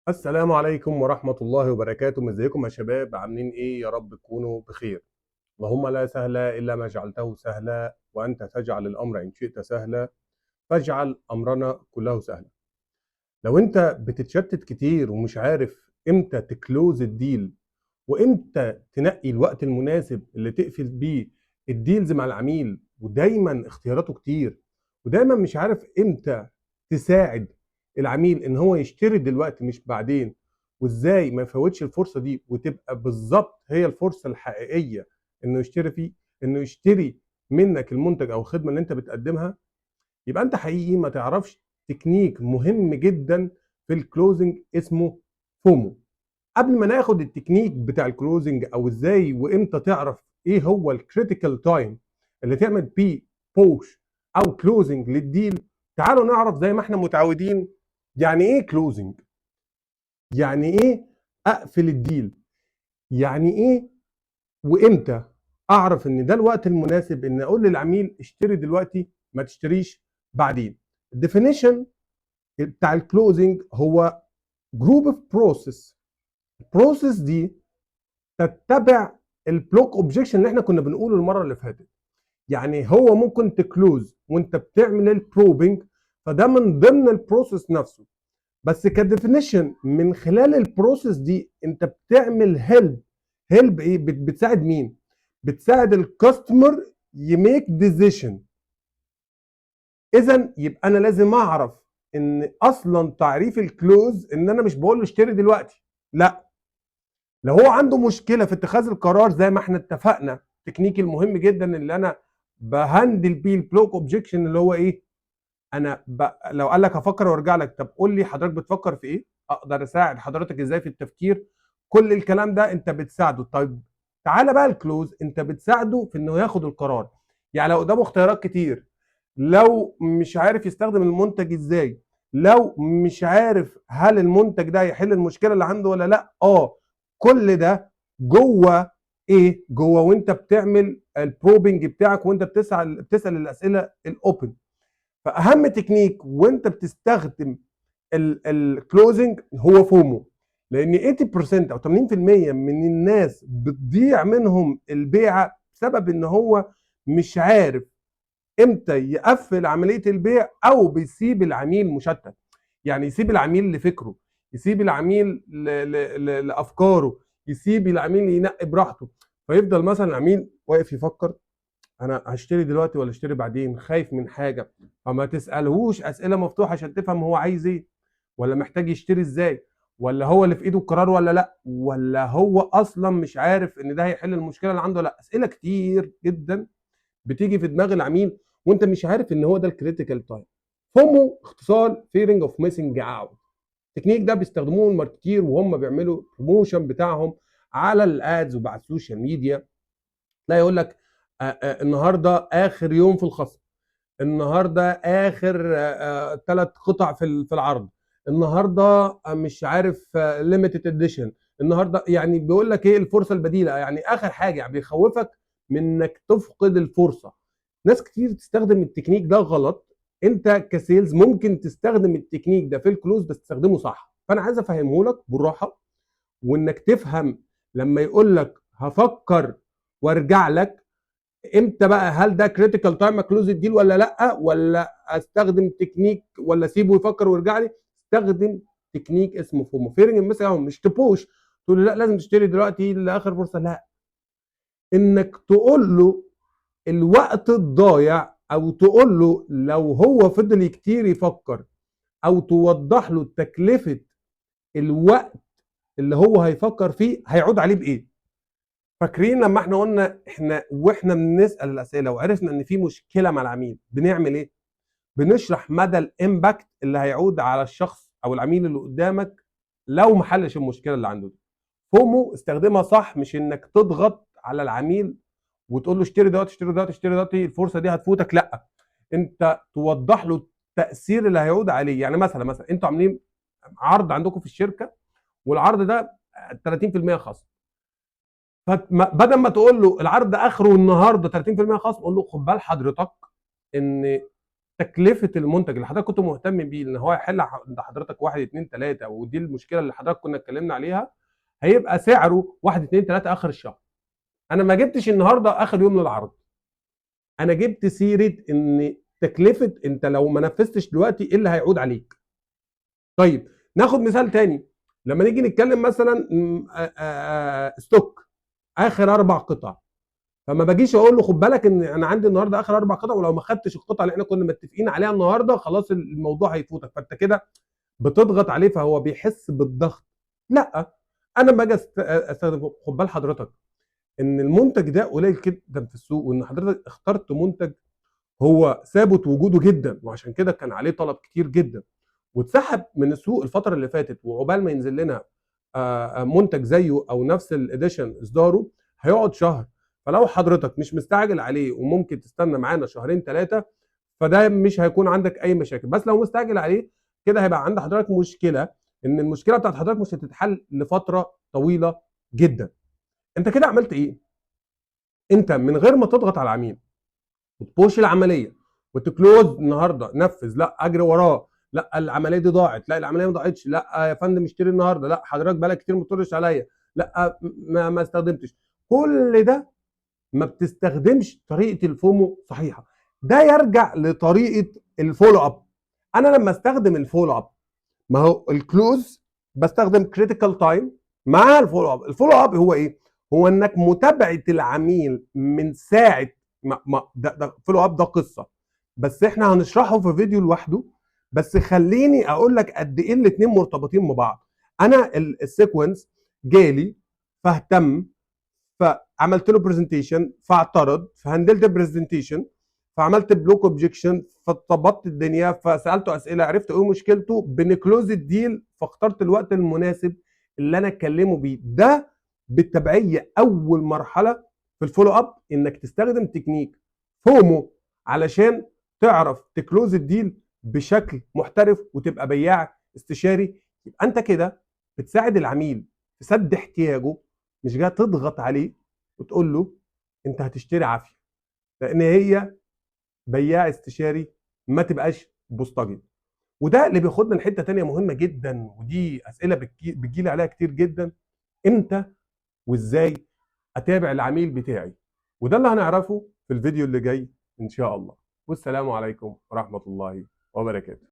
السلام عليكم ورحمة الله وبركاته. ازيكم يا شباب؟ عاملين ايه؟ يا رب تكونوا بخير. اللهم لا سهل الا ما جعلته سهلا، وانت تجعل الامر ان شئت سهلا، فاجعل امرنا كله سهلا. لو انت بتتشتت كتير ومش عارف امتى ت close ال deal وامتى تنقي الوقت المناسب اللي تقفل بيه ال deals مع العميل، ودايما اختياراته كتير، ودايما مش عارف امتى تساعد العميل ان هو يشتري دلوقتي مش بعدين، وازاي ما يفوتش الفرصة دي وتبقى بالظبط هي الفرصة الحقيقية انه يشتري فيه، انه يشتري منك المنتج او الخدمة اللي انت بتقدمها، يبقى انت حقيقي ما تعرفش تكنيك مهم جدا في ال closing اسمه FOMO. قبل ما ناخد التكنيك بتاع ال closing او ازاي وامتى تعرف ايه هو ال critical time اللي تعمل بيه push او closing لل deal، تعالوا نعرف زي ما احنا متعودين يعني ايه closing، يعني ايه اقفل ال deal، يعني ايه وامتى اعرف ان ده الوقت المناسب ان اقول للعميل اشتري دلوقتي ما تشتريش بعدين. ال definition بتاع ال closing هو group of process. ال process دي تتبع ال block objection اللي احنا كنا بنقوله المرة اللي فاتت. يعني هو ممكن ت close وانت بتعمل ال probing، فده من ضمن ال process نفسه، بس ك definition من خلال ال process دي انت بتعمل help. help ايه؟ بتساعد مين؟ بتساعد ال customer ي make decision. اذا يبقى انا لازم اعرف ان اصلا تعريف ال close ان انا مش بقول له اشتري دلوقتي، لا، لو هو عنده مشكلة في اتخاذ القرار زي ما احنا اتفقنا، التكنيك المهم جدا اللي انا ب handle بيه ال block objection اللي هو ايه؟ انا لو قال لك هفكر وارجع لك، طب قول لي حضرتك بتفكر في ايه؟ اقدر اساعد حضرتك ازاي في التفكير؟ كل الكلام ده انت بتساعده. طيب تعالى بقى ال close، انت بتساعده في انه ياخد القرار. يعني لو قدامه اختيارات كتير، لو مش عارف يستخدم المنتج ازاي، لو مش عارف هل المنتج ده هيحل المشكلة اللي عنده ولا لا، كل ده جوه ايه؟ جوه وانت بتعمل ال probing بتاعك وانت بتسال الاسئلة ال open. فاهم تكنيك وانت بتستخدم ال closing هو FOMO، لان 80% او 80% من الناس بتضيع منهم البيعة بسبب ان هو مش عارف امتى يقفل عملية البيع، او بيسيب العميل مشتت. يعني يسيب العميل لفكره، يسيب العميل لافكاره، يسيب العميل ينقي براحته. فيفضل مثلا العميل واقف يفكر، انا هشتري دلوقتي ولا اشتري بعدين؟ خايف من حاجه. فما تسالهوش اسئلة مفتوحة عشان تفهم هو عايز ايه، ولا محتاج يشتري ازاي، ولا هو اللي في ايده القرار ولا لا، ولا هو اصلا مش عارف ان ده هيحل المشكلة اللي عنده ولا لا. اسئلة كتير جدا بتيجي في دماغ العميل وانت مش عارف ان هو ده ال critical time. FOMO اختصار fearing of missing out. التكنيك ده بيستخدموه ال marketeer وهم بيعملوا promotion بتاعهم على ال ads وعلى ال social media. لا يقول لك النهارده اخر يوم في الخصم، النهارده اخر ثلاث قطع في العرض، النهارده مش عارف limited edition، النهارده. يعني بيقول لك ايه؟ الفرصة البديله، يعني اخر حاجه، يعني بيخوفك من انك تفقد الفرصه. ناس كتير تستخدم التكنيك ده غلط. انت ك sales ممكن تستخدم التكنيك ده في ال close بس تستخدمه صح. فانا عايز افهمه لك بالراحة وانك تفهم لما يقول لك هفكر وارجع لك، امتى بقى؟ هل ده critical time close ال deal ولا لا؟ ولا استخدم تكنيك ولا اسيبه يفكر ويرجع لي؟ استخدم تكنيك اسمه FOMO، fearing missing out. مش ت push تقول له لا لازم تشتري دلوقتي لاخر فرصه، لا، انك تقول له الوقت الضايع، او تقول له لو هو فضل كتير يفكر، او توضح له تكلفة الوقت اللي هو هيفكر فيه هيعود عليه بايه. فاكرين لما احنا قلنا احنا واحنا بنسال الاسئلة وعرفنا ان في مشكلة مع العميل بنعمل ايه؟ بنشرح مدى ال impact اللي هيعود على الشخص او العميل اللي قدامك لو ما حلش المشكلة اللي عنده دي. FOMO استخدمها صح، مش انك تضغط على العميل وتقول له اشتري دلوقتي، اشتري دلوقتي، اشتري دلوقتي، الفرصة دي هتفوتك. لا، انت توضح له التاثير اللي هيعود عليه. يعني مثلا انتوا عاملين عرض عندكم في الشركة والعرض ده 30% خصم، فبدل ما تقول له العرض اخره النهارده 30% خصم، قول له خد بال حضرتك ان تكلفة المنتج اللي حضرتك كنت مهتم بيه ان هو يحل عند حضرتك 1 2 3، ودي المشكلة اللي حضرتك كنا اتكلمنا عليها، هيبقى سعره 1 2 3 اخر الشهر. انا ما جبتش النهارده اخر يوم للعرض، انا جبت سيره ان تكلفة انت لو ما نفذتش دلوقتي ايه اللي هيعود عليك. طيب ناخد مثال تاني، لما نيجي نتكلم مثلا stock اخر 4 قطع، فما باجيش اقول له خد بالك ان انا عندي النهارده اخر 4 قطع، ولو ما خدتش القطعة اللي احنا كنا متفقين عليها النهارده خلاص الموضوع هيفوتك، فانت كده بتضغط عليه فهو بيحس بالضغط. لا، انا لما اجي استخدم، خد بال حضرتك ان المنتج ده قليل جدا في السوق، وان حضرتك اخترت منتج هو ثابت وجوده جدا، وعشان كده كان عليه طلب كتير جدا واتسحب من السوق الفترة اللي فاتت، وعقبال ما ينزل لنا منتج زيه او نفس ال edition اصداره هيقعد شهر. فلو حضرتك مش مستعجل عليه وممكن تستنى معانا شهرين 3، فده مش هيكون عندك اي مشاكل. بس لو مستعجل عليه كده هيبقى عند حضرتك مشكلة، ان المشكلة بتاعت حضرتك مش هتتحل لفترة طويلة جدا. انت كده عملت ايه؟ انت من غير ما تضغط على العميل وت push العملية وت close النهارده، نفذ، لا اجري وراه، لا العملية دي ضاعت، لا العملية ما ضاعتش، لا يا فندم اشتري النهارده، لا حضرتك بقالك كتير ما بتردش عليا، لا ما استخدمتش، كل ده ما بتستخدمش طريقه ال FOMO صحيحه. ده يرجع لطريقه ال follow up. انا لما استخدم ال follow up، ما هو ال close بستخدم critical time مع ال follow up. ال follow up هو ايه؟ هو انك متابعه العميل من ساعة ما ده follow up، ده قصة بس احنا هنشرحه في فيديو لوحده. بس خليني اقول لك قد ايه الاثنين مرتبطين ببعض. انا ال sequence جالي فاهتم، فعملت له presentation، فاعترض، ف handle ت ال presentation، فعملت block objection، فظبطت الدنيا، فسالته اسئلة، عرفت ايه مشكلته، بن close ال deal، فاخترت الوقت المناسب اللي انا اتكلمه بيه. ده بالتبعيه اول مرحلة في ال follow up، انك تستخدم technique FOMO علشان تعرف ت close ال deal بشكل محترف وتبقى بياع استشاري. يبقى انت كده بتساعد العميل في سد احتياجه، مش جاي تضغط عليه وتقول له انت هتشتري عافية، لان هي بياع استشاري ما تبقاش بوسطجي. وده اللي بياخدنا لحته تانية مهمة جدا، ودي اسئلة بتجيلي عليها كتير جدا، امتى وازاي اتابع العميل بتاعي؟ وده اللي هنعرفه في الفيديو اللي جاي ان شاء الله. والسلام عليكم ورحمة الله وبركاته.